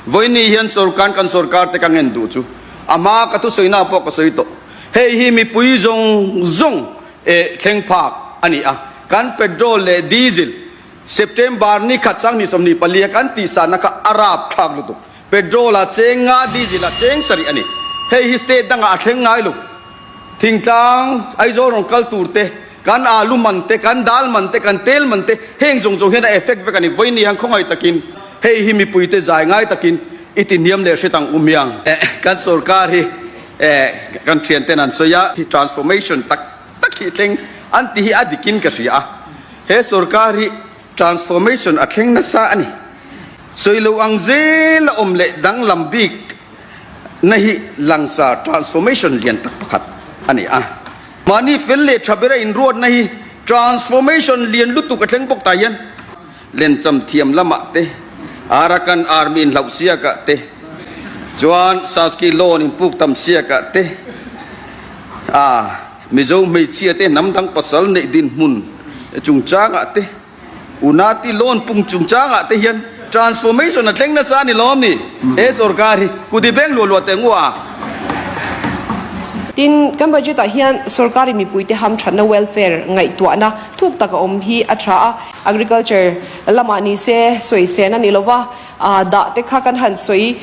Vawiini hian sorkar kan sorkar te ka ngen duh chu a hma ka thusawi pawh ka sawi tawh. Hei hi mipui zawng zawng eh thleng phak a ni a. Kan petrol leh diesel September ni khat sang ni 24 a kan tihsahna kha a rapthlak lutuk. Petrol a cheng nga, diesel a cheng sarih a ni. Hei hi state dangah a thleng ngai lo. Thingtlang Aizawl rawn kal tur te, kan alu man te, kan dal man te, kan tel man te, heng zawng zawng hian a effect vek a ni. Vawiini hian khawngaih takin hei hi mipuite zai ngai takin i ti hniam leh hret ang um hiang. Kan sorkar hi kan thianten an sawi a, transformation tak tak hi thleng an ti hi a dikin ka hria a. He sorkar hi transformation a thleng nasa a ni. Sawi lo ang zel a awm leh danglam bik na hi langsar transformation lian tak pakhat a ni a. Mahni fel leh tha bera inruatna hi transformation lian lutuk a thleng bawk tah hian lencham thiam lamah te, Arakan Army inhlauh siakah te, chuan Saski loan inpuk tam siakah te, a Mizo hmeichhia te hnam dang pasal neih dinhmun chungchangah te, Unati loan pung chungchangah te hian transformation a thleng nasa a ni lawm ni? He sorkar hi kudi beng luah luah teh ngua. Tin, kan budget ah hian sorkarin mipuite hamthatna welfare ngaihtuahna thuk tak a awm hi a tha a. Agriculture lamah ni se sawi sen a ni lova, dah te kha kan han sawi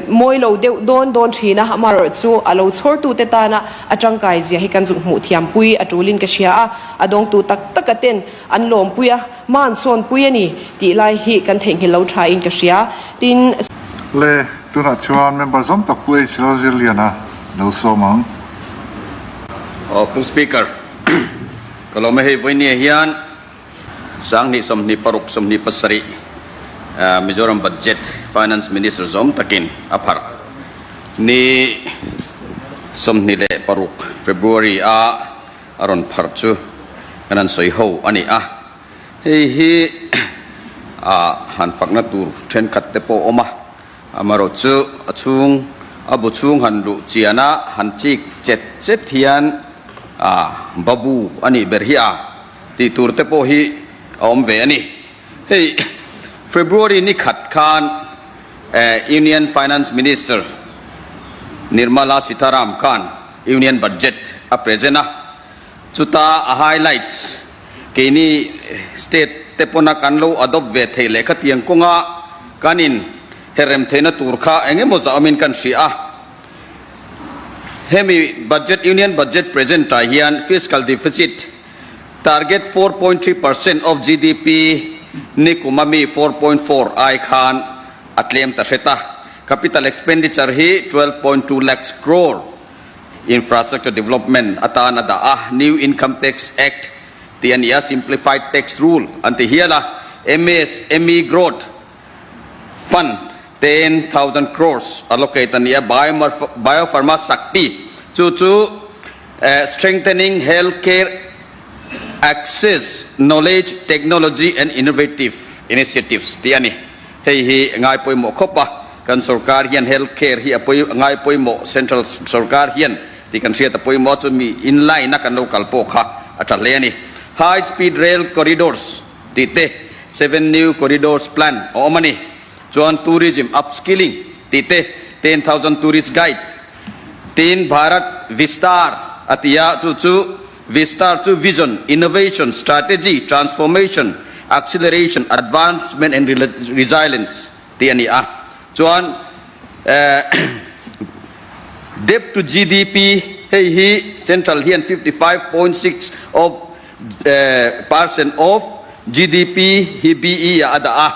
mawi lo deuh dawn dawn thin a, amaherawh chu a lo chhawrtute tana a tangkai zia hi kan zuk hmuh thiampui a tulin ka hria a, a dawngtu tak taka ten an lawmpui a, hma an sawnpui a ni tih lai hi kan theihnghilh lo tha in ka hria. Tin. Le, tunah chuan member zawm tak Pu H. Lalzirliana lo sawm ang. Aw Pu Speaker, ka lawm e hei vawinia hian 2026 27 Mizoram Budget Finance Minister zawm takin a pharh ni 26 February a a rawn pharh chu kan han sawi ho a ni a. Hei hi a han fakna tur thenkhat te pawh a awm a, amaherawh chu a chhung a bu chhung han luh chian a han chik chet chet hian a babu a nih ber hi a tih tur te pawh hi a awm ve a ni. Hei February ni khat khan Union Finance Minister Nirmala Sitharam khan Union Budget a present a, chuta a highlights keini state te pawna kan lo adopt ve theih leh khatiang kawnga kan in herrem theihna tur kha eng emaw zah awmin kan hria a. Hemi budget Union Budget present ah hian fiscal deficit target 4.3% of GDP nikum ami 4.4 ai khan a tlem ta hret a. Capital expenditure hi 12.2 lakhs crore infrastructure development atan a dah a, New Income Tax Act tih a ni a, Simplified Tax Rule an ti hial a, MSME Growth Fund 10,000 crores allocate a ni a, Biopharma Shakti chu chu Strengthening Healthcare Access, Knowledge, Technology and Innovative Initiatives tih a ni. Hei hi ngai pawimawh khawp a, kan sorkar hian health care hi a pawi ngai pawimawh central sorkar hian tih kan hriat a pawimawh a, chumi inline a kan lo kal pawh kha a tha hle a ni. High speed rail corridors tih te, seven new corridors plan a awm a ni. Chuan tourism upskilling tih te, 10,000 tourist guide tin Bharat Vistar a ti a, chu chu Vistar chu Vision, Innovation, Strategy, Transformation, Acceleration, Advancement and Resilience tih a ni a. Chuan Debt to GDP hei hi Central hian 55.6 of percent of GDP hi BE ah a dah a,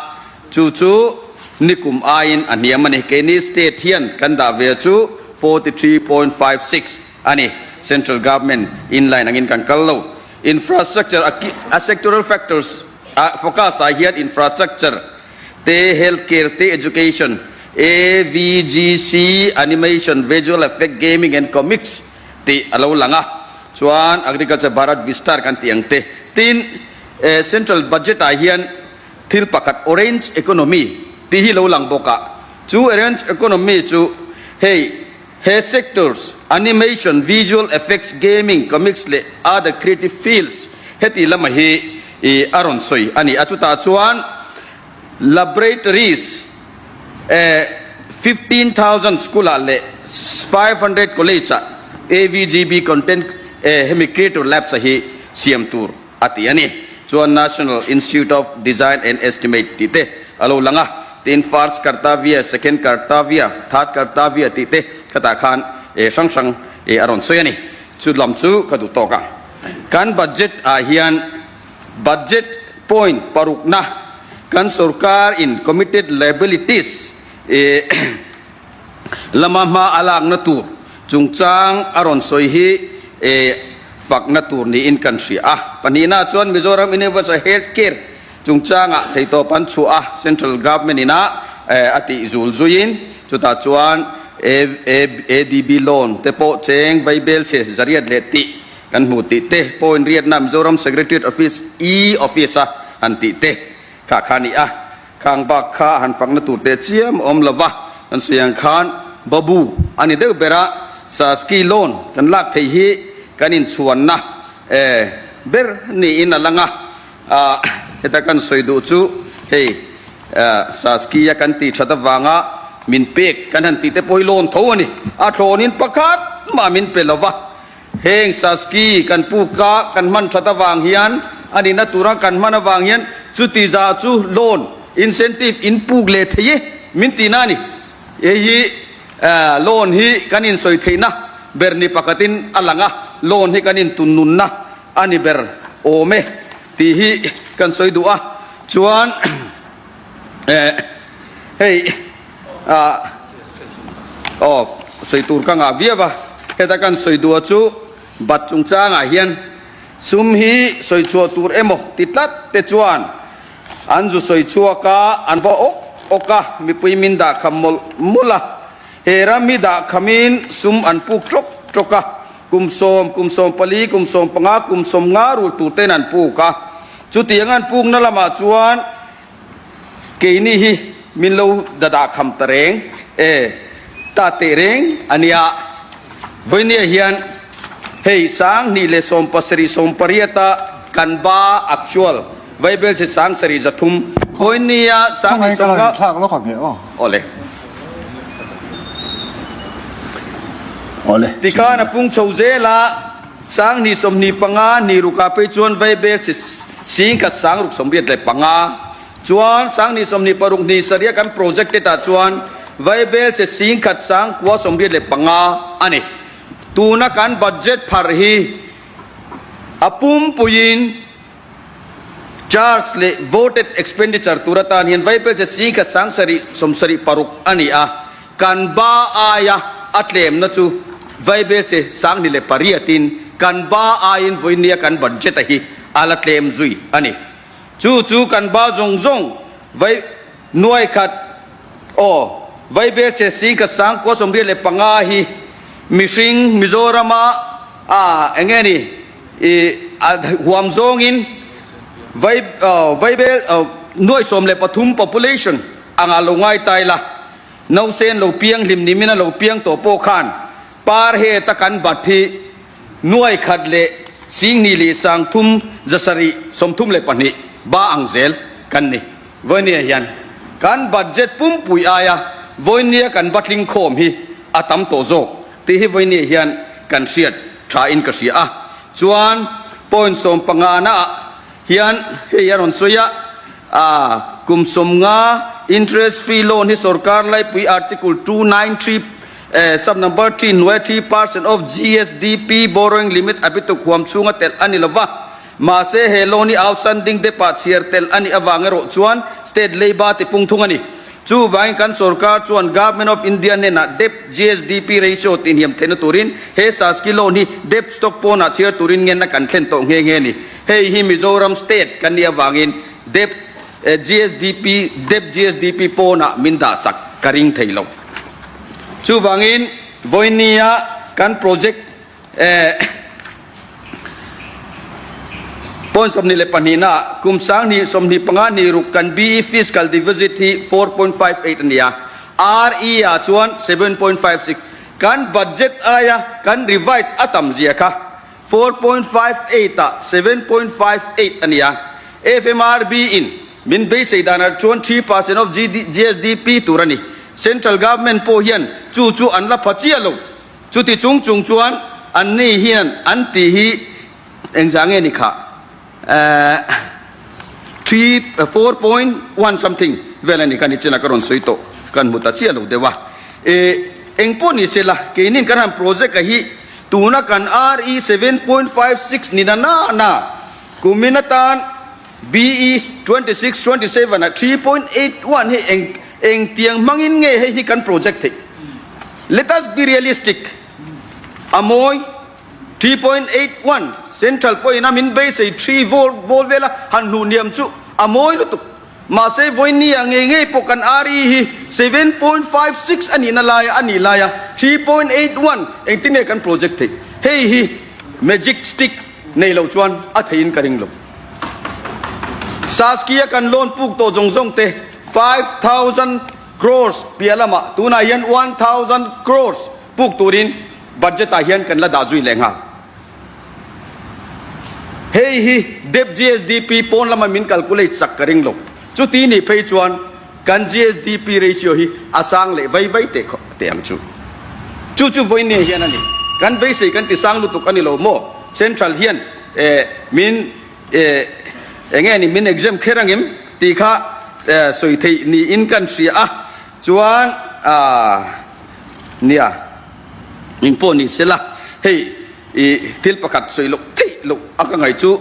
chu chu nikum aiin a hniam a ni. Keini state hian kan dah ve chu 43.56. A ni, Central Government inline angin kan kal lo. Infrastructure a sectoral factors a focus ah hian infrastructure te, health care te, education, AVGC, animation, visual effect, gaming and comics tih a lo lang a. Chuan Agriculture Bharat Vistar kan tih ang te. Tin, Central Budget ah hian thil pakhat Orange Economy tih hi lo lang bawk a. Chu Orange Economy chu hei He sectors, animation, visual effects, gaming, comics leh other creative fields heti lama hi a rawn sawi a ni a. Chutah chuan laboratories, 15,000 school ah leh 500 college ah AVGB content hemi creator labs a hi siam tur a ti a ni. Chuan National Institute of Design and Estimate tih te a lo lang a, tin First Kartavya, Second Kartavya, Third Kartavya tih te khatah khan hrang hrang a rawn sawi a ni. Chu lam chu ka duh tawk a. Kan budget ah hian budget point parukna kan sorkar in committed liabilities lama hma a lakna tur chungchang a rawn sawi hi fakna tur niin kan hria a. Pahnihna chuan Mizoram Universal Health Care chungchangah theihtawp an chhuah a, Central Government ina a tih zul zuiin chutah chuan ADB loan te pawh cheng vaibel chhe zariat leh tih kan hmu tih te, point riatna Mizoram Secretariat Office E-Office a han tih te kha kha a ni a. Khang bak kha han fakna tur teh chiam a awm lo va, kan sawi ang khan Babu a ni deuh ber a, Saski loan kan lak theih hi kan inchhuanna ber niin a lang a, heta kan sawi duh chu hei Saski a kan tih that avanga min pek kan han tih te pawh hi loan tho a ni, a thlawnin pakhat mah min pe lo va. Heng Saski kan puka kan hman that avang hian a nihna tura kan hman avang hian chuti zah chu loan incentive in puk leh thei e min tihna a ni. Hei hi loan hi kan insawi theihna ber ni pakhatin a lang a, loan hi kan intunnunna a ni ber awm e tih hi kan sawi duh a. Chuan hei. Aw, sawi tur ka ngah viau a, heta kan sawi duh a chu bat chungchangah hian sum hi sawi chhuah tur emaw ti tlat te chuan an zu sawi chhuak a, an va awk awk a, mipui min dah kham mawlh mawlh a, he ram hi dah khamin sum an puk tawk tawk a, kum sawm, kum 14, kum 15, kum 50 rul tur ten an puk a, chutiang an pukna lamah chuan Keini hi min lo dadah kham ta reng e, ta teh reng a nia. Vawinia hian hei 2017 18 a kan ba actual vaibel chi 7300 vawinia Khawngaih ka lo inthlak lawk ang e aw. Awle. Awle. Tikhan a pung chho zel a, 2025 ni rukah phei chuan vaibel chi 1685 chuan 2026 ni sarih kan projected ah chuan vaibel che 1995 a ni. Tuna kan budget phar hi a pumpuiin charge leh voted expenditure tur atan hian vaibel che 1776 a ni a, kan ba aia a tlemna chu vaibel che 28 in kan ba aiin vawinia kan budget a hi a la tlem zui a ni. Chu chu kan ba zawng zawng vai nuai khat aw vai bel che 1995 hi mihring Mizorama a enge ni i a huam zawngin vai vai bel nuai 13 population anga lo ngai tai la nausen lo piang hlim nimin a lo piang tawh pawh khan par heta kan bat hi Nuai khat leh 2332 ba ang zel kan ni. Vawinia hian kan budget pumpui aia vawinia kan batling khawm hi a tam tawh zawk tih hi vawinia hian kan hriat tha in ka hria a. Chuan point 15 na ah hian hei a rawn sawi a, kum 50 interest free loan hi sorkar laipui article 293 Sub number 3 hnuai 3% of GSDP borrowing limit a bituk huam chhunga telh a ni lova. Mahse he loan hi outstanding debt ah chhiar telh a nih avang erawh chuan state leiba ti pung thung a ni. Chuvangin kan sorkar chuan Government of India hnenah debt GSDP ratio tihniam theihna turin he Saski loan hi debt stock pawnah chhiar turin ngenna kan thlen tawh nghe nghe a ni. Hei hi Mizoram state kan nih avangin debt GSDP debt GSDP pawnah min dahsak ka ring thei lo. Chuvangin vawinia kan project point 22 naah kum 2025 ni ruk kan BE fiscal deficit hi 4.58 a ni a, RE ah chuan 7.56. Kan budget aia kan revise a tam zia kha 4.58 ah 7.58 a ni a. FMRB in min beisei danah chuan 3% of GSDP tur a ni. Central Government pawh hian chu chu an la pha chiah lo. Chuti chung chung chuan anni hian an tih hi engzah nge ni khah? 3, 4.1 something vel a ni kha nichin a ka rawn sawi tawh kan hmu ta chiah lo deuh a. Engpawh ni se la keinin kan han project a hi tuna kan RE 7.56 ni na na na kumin atan BE 26, 27 ah 3.81 hi eng engtiang hmangin nge hei hi kan project theih? Let us be realistic. A mawi 3.81 Central pawhin a min beisei 3 volt ball vela han hnuh hniam chu a mawi lutuk. Mahse vawinia ngei ngei pawh kan RE hi 7.56 a nihna laia a nih laia 3.81 engtin nge kan project theih? Hei hi magic stick nei loh chuan a theihin ka ring lo. Saskia kan loan puk tawh zawng zawng te 5000 crores piah lamah tunah hian 1000 crores puk turin budget ah hian kan la dah zui leh nghal. Hei hi Dep GSDP pawn lama min calculate sak ka ring lo. Chuti nih phei chuan kan GSDP ratio hi a sang leh vai vai teh teh ang chu. Chu chu vawiin hian a ni. Kan beisei kan ti sang lutuk a ni lo maw? Central hian eh min eh eng nge ni min exam kher angem tih kha eh sawi theih niin kan hria a. Chuan ah nia eng pawh ni sela hei ih thil pakhat sawi loh theih loh a ka ngaih chu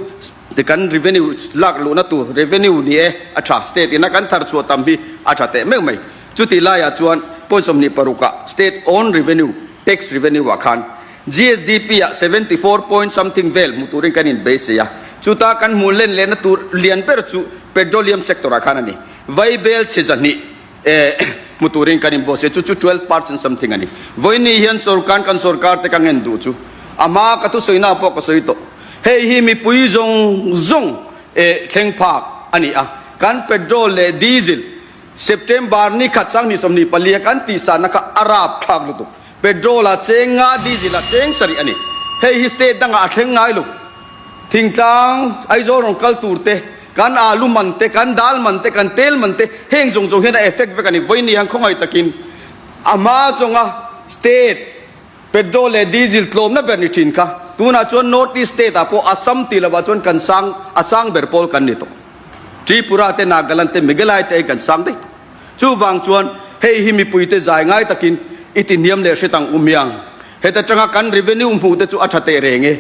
ti kan revenue lak luhna tur revenue ni e a tha state ina kan thar chhuah tam hi a tha teh meuh mai. Chutih laiah chuan point 26 ah state own revenue tax revenue ah khan GSDP ah 74 point something vel hmu turin kan inbeisei a, chuta kan hmuh len lehna tur lian ber chu petroleum sector ah khan a ni. Vaibel chhe 200 eh hmu turin kan inbuatsaih chu chu 12 percent something a ni. Vawiini hian sorkar kan sorkar te ka ngen duh chu a hma ka thusawi-na pawh ka sawi tawh. Hei hi mipui zawng zawng eh thleng phak a ni a, kan petrol leh diesel September ni khat sang 24 a kan tihsahna kha a rapthlak lutuk. Petrol a cheng nga, diesel a cheng sarih a ni. Hei hi state dangah a thleng ngai lo. Thingtlang, Aizawl rawn kal tur te, kan alu man te, kan dal man te, kan tel man te, heng zawng zawng hian a effect vek a ni. Vawiin hian khawngaih takin a hma zawnga state petrol leh diesel tlawmna ber ni thin kha tunah chuan North East state ah pawh Assam tih lovah chuan kan sang, a sang ber pawl kan ni tawh. Tripura te, Nagaland te, Meghalaya te ai kan sang daih tawh. Chuvang chuan hei hi mipuite zai ngai takin i ti hniam leh hret ang u miang. Heta tanga kan revenue hmuh te chu a tha teh reng e.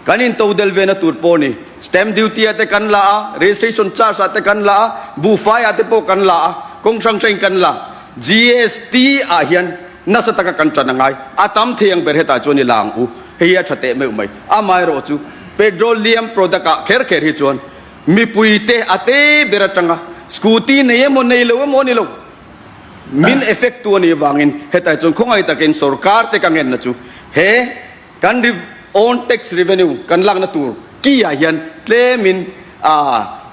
Kan in to del vena tur pawh ni. Stamp duty ah te kan la a, registration charge ah te kan la a, buhfai ah te pawh kan la a, kawng hrang hrangin kan la. GST ah hian nasa taka kan tan a ngai. A tam thei ang ber hetah chuan i la ang u. Hei hi a tha teh meuh mai. Amaherawh chu petroleum product ah kher kher hi chuan Mipui te a te ber atanga scooty nei emaw nei lo emaw a ni lo. Min effect tu a nih avangin hetai chuan khawngaih takin sorkar te ka ngenna chu he kan own tax revenue kan lakna tur key ah hian tlemin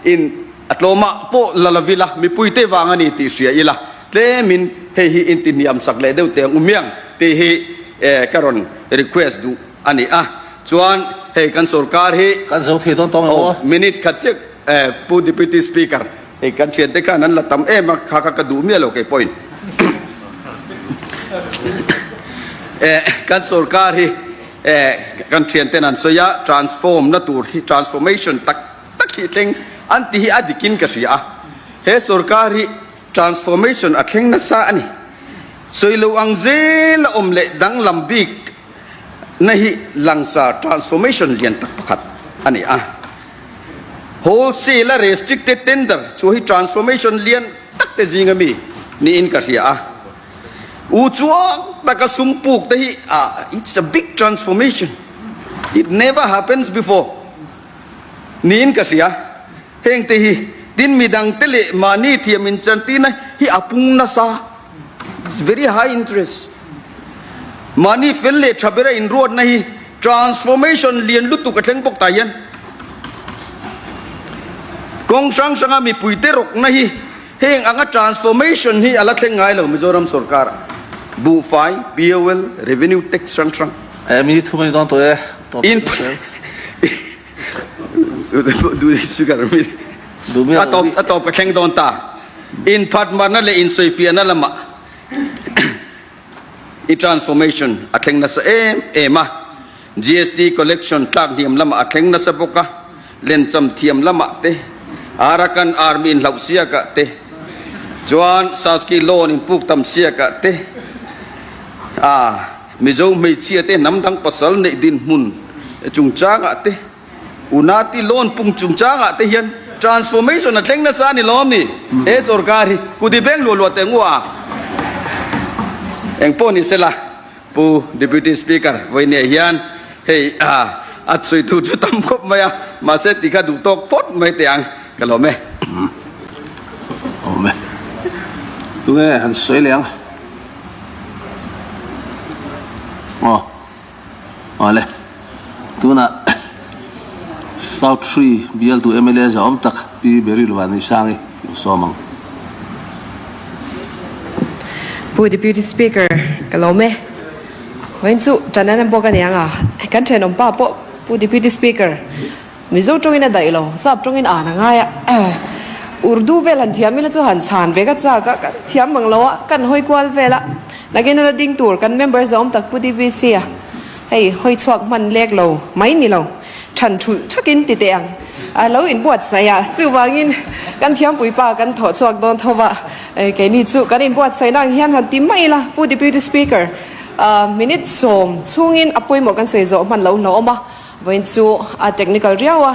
in a tlawmah pawh la lo ila mipui te vang a ni tih hria ila tlemin hei hi in ti hniam sak leh deuh teh ang u miang tih hi ka rawn request duh A ni a, chuan hei kan sorkar hi. Kan zo thei dawn tawng emaw? Aw, minute khat chiah eh Pu Deputy Speaker, hei kan thiante khan an la tam em a, kha kha ka duh miah lo kei pawhin. Eh kan sorkar hi eh kan thianten an sawi a, transform na tur hi transformation tak tak hi thleng an ti hi a dikin ka hria a, he sorkar hi transformation a thleng nasa a ni. Sawi lo ang zel a awm leh danglam bik na hi langsar transformation lian tak pakhat a ni a. Wholesale a restricted tender chu hi transformation lian tak te zinga mi niin ka hria a. U chuang taka sum puk te hi ah it's a big transformation, it never happens before niin ka hria. Heng te hi tin midang te leh mahni thiam inchantirna hi a pung nasa. It's very high interest. Mahni fel leh tha bera inruatna hi transformation lian lutuk a thleng bawk tah hian kawng hrang hranga mipuite rawkna hi heng anga transformation hi a la thleng ngai lo Mizoram sorkar ah buhfai, POL, revenue tax hrang hrang. Eh mi thu mai dawn tawh e. In A tawp a tawp ka thleng dawn ta. Inphatmarna leh insawifiahna lamah. I transformation a thleng nasa em em a, GST collection tlak hniam lamah a thleng nasa bawk a, lencham thiam lamah te, Arakan Army in hlauh siakah te, chuan Saski loan in puk tam siakah te, a Mizo hmeichhia te hnam dang pasal neih dinhmun chungchangah te, Unati loan pung chungchangah te hian transformation a thleng nasa a ni lawm ni? He sorkar hi kut i beng luah luah teh ngua a. Engpawh ni sela Pu Deputy Speaker vawinia hian hei a chhuitu chu tam khawp mai a, mahse ti kha duh tawk phawt mai teh ang ka lawm e. Awm e. Tunge han sawi leh ang? Aw. Awle, tunah South Sri bialtu mla zahawm tak Pi Beryl Vannisangi lo sawm ang. Pu Deputy Speaker, ka lawm e. Vawiin chu ṭan an bawk a niang a, kan ṭhenawm pa pawh Pu Deputy Speaker, Mizo tawngin a daih lo, Sap tawngin an a ngai a. Urdu vel han thiam ila chu han chhan ve ka chak a, kan thiam mang lo a, kan hawi kual vel a. Nakin a la ding tur kan member zawm tak Pu DVC a, hei hawi chhuak hman lek lo mai ni lo, than thulh thakin ti teh ang a lo inbuatsaih a, chuvangin kan thiampui pa kan thawh chhuak dawn tho va, keini chu kan inbuatsaihna ang hian han ti mai ila Pu Deputy Speaker, minute sawm chhungin a pawimawh kan sawi zawh hman lo hlauhawm a. Vawiin chu a technical riau a,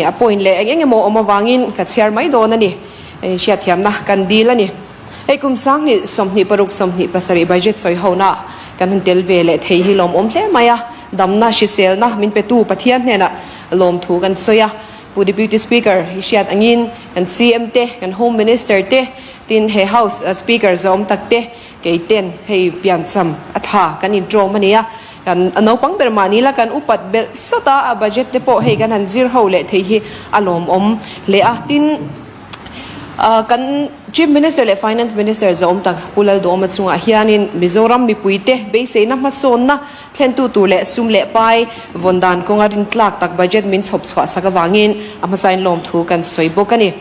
a point leh eng eng emaw awm avangin ka chhiar mai dawn a ni. Hriatthiamna kan dil a ni. Hei kum 20 26 27 budget sawi hona kan han tel ve leh thei hi lawmawm hle mai a, damna hriselna min petu Pathian hnenah lawmthu kan sawi a. Pu Deputy Speaker i hriat angin kan CM te, kan Home Minister te, tin he House Speaker zawm tak te, Kei ten hei piancham a tha kan intawm a nia, kan naupang ber mahni la kan upat belh sawt a, a budget te pawh hei kan han zir ho leh thei hi a lawmawm hle a. Tin, kan Chief Minister leh Finance Minister zawm tak Pu Lalduhawma chungah hianin Mizoram mipuite beiseina hmasawnna thlentu tur leh sum leh pai vawn dan kawnga rintlak tak budget min chhawp chhuah sak avangin a hmasain lawmthu kan sawi bawk a ni.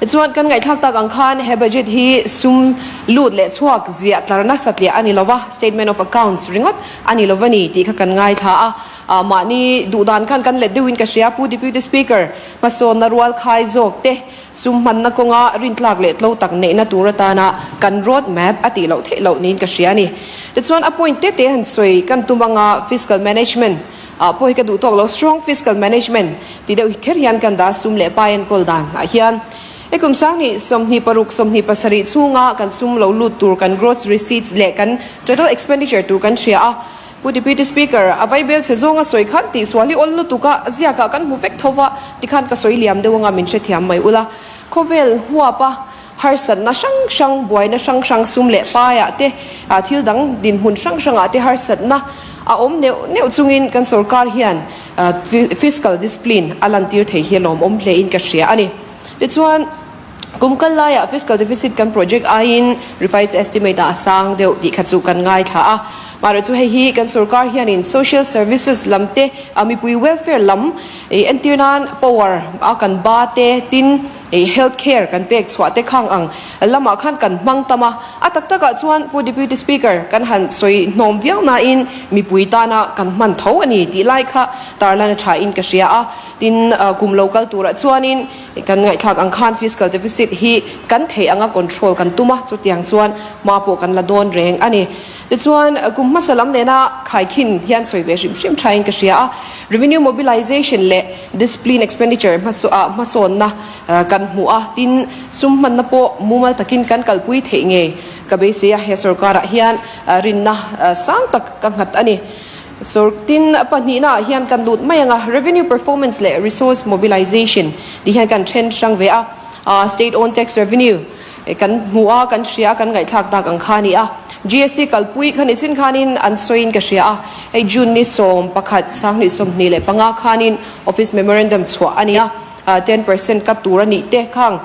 Tichuan, kan ngaihthlak tak ang khan he budget hi sum lut leh chhuak ziah tlarna satliah a ni lo va, statement of accounts ringawt a ni lo va ni tih kha kan ngaithla a. Mahni duhdan khan kan let deuhin ka hria, Pu Deputy Speaker, hmasawnna rual khai zawk te, sum hmanna kawnga rintlak leh tlo tak neihna tur atana kan road map a tih loh theih loh niin ka hria a ni. Tichuan, a point te te han sawi kan tum anga fiscal management, Ah pawh hi ka duh tawk lo, strong fiscal management tih deuh kher hian kan dah sum leh pai enkawl dan ah hian he kum 20 26 27 chhunga kan sum lo lut tur kan gross receipts leh kan total expenditure tur kan hria a. Pu Deputy Speaker, a vaibel chhe zawnga sawi khan tihsual hi awl lutuk a, ziakah kan hmu vek tho va, tikhan ka sawi liam deuh anga min hrethiam mai ula. Khawvel huap a. Harsatna hrang hrang, buaina hrang hrang, sum leh paiah te, thil dang dinhmun hrang hrangah te harsatna a awm neuh neuh chungin kan sorkar hian fiscal discipline a lantir thei hi a lawmawm hlein ka hria a ni. Tichuan, kum kal laiah fiscal deficit kan project aiin revised estimate ah a sang deuh tih kha chu kan ngaithla a. Mahre chu hei hi kan sorkar hianin social services lam te, mipui welfare lam entir nan power a kan ba te, tin, Ei health care kan pek chhuah te khang ang lamah khan kan hmang tam a, a tak takah chuan Pu Deputy Speaker kan han sawi hnawm viau nain mipui tana kan hman tho a ni tih lai kha tarlan a tha in ka hria a, tin kum lo kal turah chuanin kan ngaihthlak ang khan fiscal deficit hi kan theih anga control kan tum a, chutiang chuan hma pawh kan la dawn reng a ni. Tichuan, kum hmasa lam nena khaikhin hian sawi ve hrim hrim thain ka hria a, revenue mobilization leh discipline expenditure hmasawnna kan hmu a, tin, sum hmanna pawh mumal takin kan kalpui theih ngei ka beisei a, he sorkarah hian rinna sang tak ka nghat a ni. Tin, pahnihnaah hian kan lut mai ang a, revenue performance leh resource mobilization tih hian kan then hrang ve a, state owned tax revenue, Kan hmu a, kan hria a, kan ngaihthlak tak ang kha a ni a. GST kalpui kha nichin khanin an sawiin ka hria a, hei June ni 11, 2025 khanin Office Memorandum chhuah a ni a. 10% cut tur a nih te khang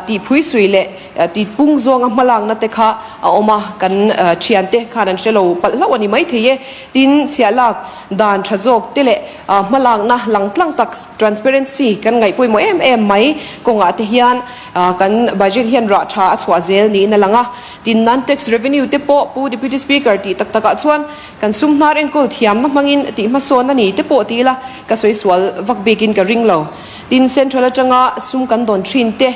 tih phuisui leh tih pung zawnga hmalakna te kha a awm a, kan thiante khan an hre lo palh hlauh a ni maithei e. Tin, chhiahlak dan tha zawk te leh hmalakna langtlang tak, transparency, kan ngaih pawimawh em em mai kawngah te hian kan budget hian rah tha a chhuah zel niin a lang a. Tin, non-tax revenue te pawh Pu Deputy Speaker tih tak takah chuan kan sum hnar enkawl thiamna hmangin tih hmasawn a ni te pawh ti ila ka sawi sual vak bikin ka ring lo. Tin, central atanga sum kan dawn thin te,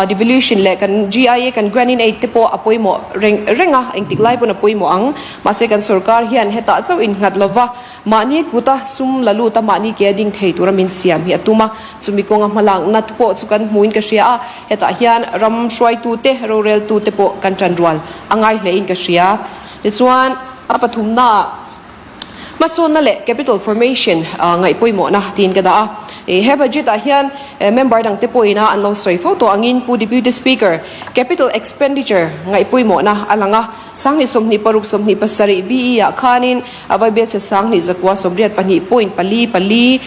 Devolution leh kan GIA kan grant in aid te pawh a pawimawh reng reng a, engtik lai pawn a pawimawh ang. Mahse kan sorkar hian hetah chauh innghat lova mahni kuta sum la lut a mahni ke a ding thei tura min siam hi a tum a, chumi kawnga hmalakna te pawh chu kan hmuin ka hria a, hetah hian ram hruaitute, roreltute pawh kan tanrual a ngai hlein ka hria. Tichuan a pathumnaah. Hmasawnna leh capital formation ngaih pawimawhna tiin ka dah a. He budget ah hian member dangte pawhin a an lo sawi fo tawh angin Pu Deputy Speaker, capital expenditure ngaih pawimawhna a lang a. 20 26 27 BE ah khanin a vaibelchhe 20 zakua 84 point pali pali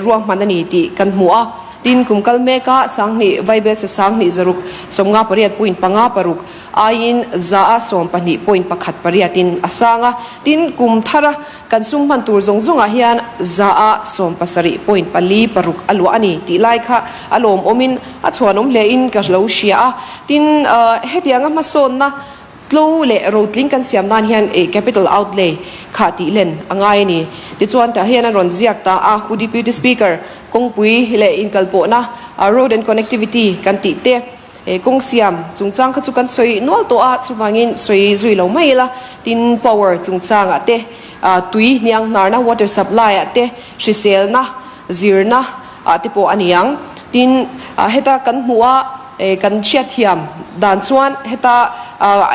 ruahman a ni tih kan hmu a. Tin, kum kal meka 20 vaibelchhe 20 zaruk 58 point panga paruk aiin za a 12 point pakhat pariatin a sang a, tin kum thara kan sum hman tur zawng zawngah hian za a 17 point pali paruk a luah a ni tih lai kha a lawmawmin a chhuanawm hlein ka lo hria a, tin hetianga hmasawnna tlo leh rotling kan siam nan hian capital outlay kha tih len a ngai a ni. Tichuan tah hian a rawn ziak ta a, Pu Deputy Speaker, kawngpui leh inkalpawhna road and connectivity kan tih te, He kawng siam chungchang kha chu kan sawi nual tawh a, chuvangin sawi zui lo mai ila, tin power chungchangah te, tui hniang hnarna water supply ah te, hriselna, zirna ah te pawh a ni ang. Tin, heta kan hmuh a, kan hriatthiam dan chuan heta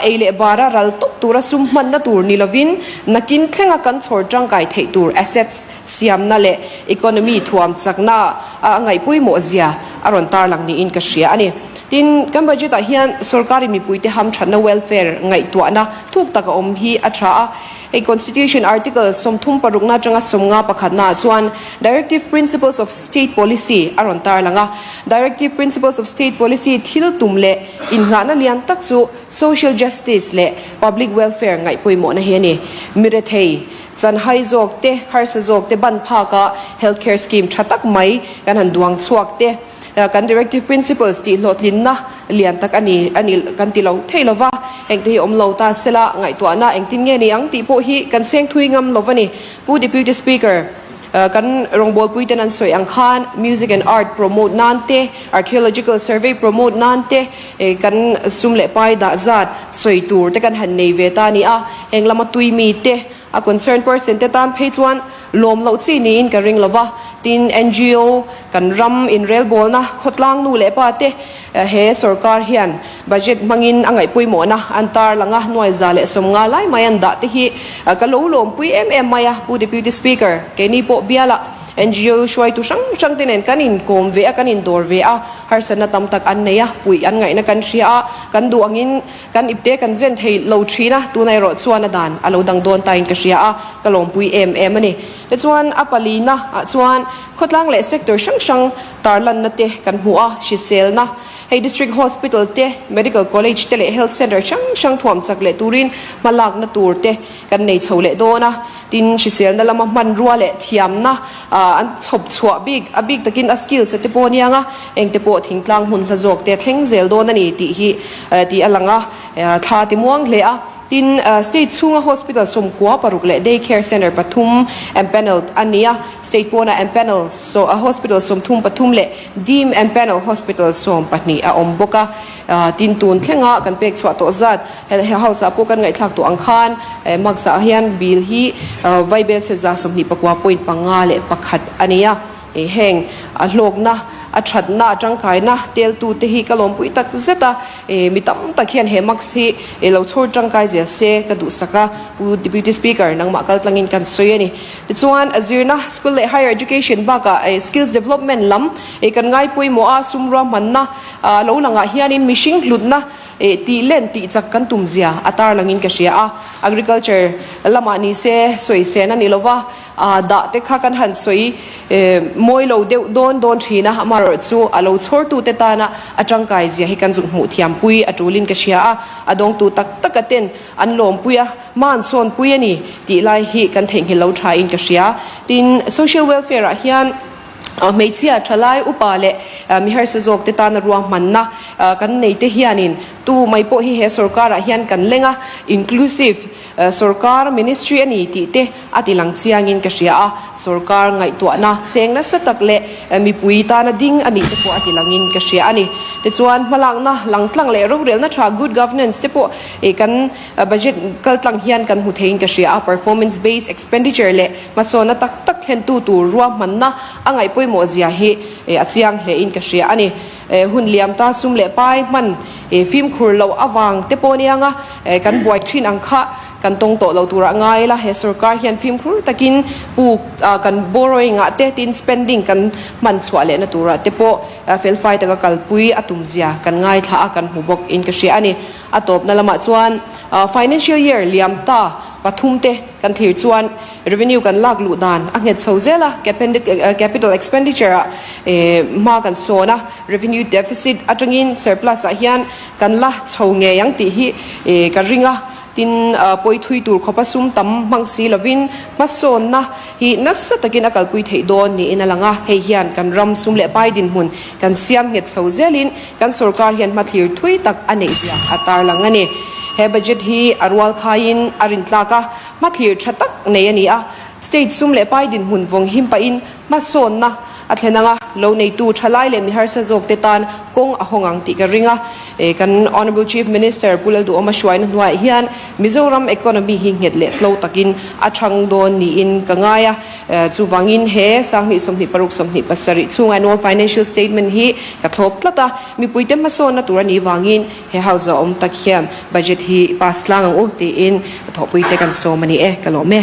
ei leh bara ral tawp tura sum hmanna tur ni lovin nakin thlenga kan chhawr tangkai theih tur assets siamna leh economy thuam chakna a ngaih pawimawh zia a rawn tarlang niin ka hria a ni. Tin, kan budget ah hian sorkarin mipuite hamthatna welfare ngaihtuahna thuk tak a awm hi a tha a. Hei Constitution Article 30 parukna atanga 50 pakhatna ah chuan Directive Principles of State Policy a rawn tarlang a. Directive Principles of State Policy thil tum leh innghahna lian tak chu social justice leh public welfare ngaih pawimawhna hi a ni. Mirethei Chanhai zawk te, harsa zawk te ban phak a health care scheme tha tak mai kan han duang chhuak te, kan directive principles tih hlawhtlinna lian tak a ni a ni kan ti lo thei lo va, engte hi awm lo ta sela ngaihtuahna engtin nge ni ang tih pawh hi kan seng thui ngam lo va ni. Pu Deputy Speaker, kan rawngbawlpui ten an sawi ang khan music and art promote nan te, archaeological survey promote nan te kan sum leh pai dah zat sawi tur te kan han nei ve ta a ni a, heng lama tui mi te, A concern person te tan phei chuan lawm loh chi niin ka ring lova, tin ngo, kan ram inrelbawlna, khawtlang nu leh pa te he sorkar hian budget hmangin a ngaih pawimawhna an tarlang a, nuai 150 lai mai an dah te hi ka lo lawmpui em em mai a, Pu Deputy Speaker, keini pawh bialah ngo hruaitu hrang hrang te nen kan inkawm ve a, kan indawr ve a, harsatna tam tak an nei a, puih an ngaihna kan hria a, kan duh angin Kan ipte kan zen thei lo thin a, tuna erawh chuan a dan a lo dang dawn tain ka hria a, ka lawmpui em em a ni. Tichuan a palina ah chuan khawtlang leh sector hrang hrang tarlanna te kan hmu a, hriselna, hei District Hospital te, Medical College te leh Health Centre hrang hrang thuam chak leh turin hmalakna tur te kan nei chho leh dawn a. Tin, hriselna lama hmanrua leh thiamna an chhawp chhuah bik, a bik takin a skills te pawh aniang a, engte pawh thingtlang hmun hla zawk te a thleng zel dawn a ni tih hi tih a lang a, thla ti muang hle a. Tin, state chhunga hospital 96 leh day care centre pathum empanelled a ni a, state pawnah empanel hospital 33 leh deem empanel hospital 12 a awm bawk a. Tin, tun thlenga kan pek chhuah tawh zat He house ah pawh kan ngaihthlak tawh ang khan marks ah hian bill hi vaibel chhe 29 point panga leh pakhat a ni a. Heng a hlawkna, a thatna, a tangkaina teltu te hi ka lawmpui tak zet a. Mi tam tak hian he marks hi lo chhawr tangkai zel se ka duhsak a, Pu Deputy Speaker nangmah kaltlangin kan sawi a ni. Tichuan zirna, school leh higher education bakah skills development lam kan ngai pawimawh a, sum ruahmanna lo langah hianin mihring hlutna. Tih len tih chak kan tum zia a tarlangin ka hria a. Agriculture lamah ni se sawi sen a ni lo va, dah te kha kan han sawi mawi lo deuh dawn dawn thin a, amaherawh chu a lo chhawrtute tana a tangkai zia hi kan zuk hmuh thiampui a tulin ka hria a, a dawngtu tak taka ten an lawmpui a, hma an sawnpui a ni tih lai hi kan theihnghilh lo thain ka hria. Tin, social welfare ah hian. Hmeichhia, thalai, upa leh mi harsa zawk te tana ruahmanna kan nei te hianin tu mai pawh hi he sorkarah hian kan leng a, inclusive sorkar ministry a ni tih te a ti lang chiangin ka hria a, sorkar ngaihtuahna seng nasa tak leh mipui tana ding a nih te pawh a ti langin ka hria a ni. Tichuan hmalakna langtlang leh rorelna tha, good governance, te pawh kan budget kaltlang hian kan hmu theiin ka hria a, performance based expenditure leh Hmasawnna tak tak thlentu tur ruahmanna a ngaih pawimawh zia hi a chiang hle in ka hria a ni. Hun liam ta sum leh pai hman fimkhur loh avang te pawh anianga kan buai thin ang kha kan tawng tawh lo turah ngai ila he sorkar hian fimkhur takin puk kan borrowing ah te tin spending kan hman chhuah lehna turah te pawh felfai taka kalpui a tum zia kan ngaithla a kan hmu bawk in ka hria a ni. A tawpna lamah chuan financial year liam ta pathum te kan thlir chuan revenue kan lak luh dan a nghet chho zel a, capital expenditure ah hma kan sawn a, revenue deficit atangin surplus ah hian kan la chho ngei ang tih hi ka ring a, tin pawi thui tur khawpa sum tam hmang si lovin hmasawnna hi nasa takin a kalpui theih dawn niin a lang a, hei hian kan ram sum leh pai dinhmun kan siam nghet chho zelin Kan sorkar hian hmathlir thui tak a neih zia a tarlang a ni. He budget hi a rual khaiin a rintlak a, hmathlir tha tak nei a ni a. State sum leh pai dinhmun vawng him pahin hmasawnna a thlen ang a, lo neitu thalai leh mi harsa zawkte tan kawng a hawng ang tih ka ring a. Kan Honourable Chief Minister Pu Lalduhawma hruaina hnuaiah hian Mizoram economy hi nghet leh tlo takin a thang dawn niin ka ngai a. Chuvangin he 20 26 27 chhunga Annual Financial Statement hi ka thlawp tlat a, mipuite hmasawnna tur a nih vangin he House a awm tak hian Budget hi pass tlang ang u tiin thawhpuite kan sawm a ni e, ka lawm e.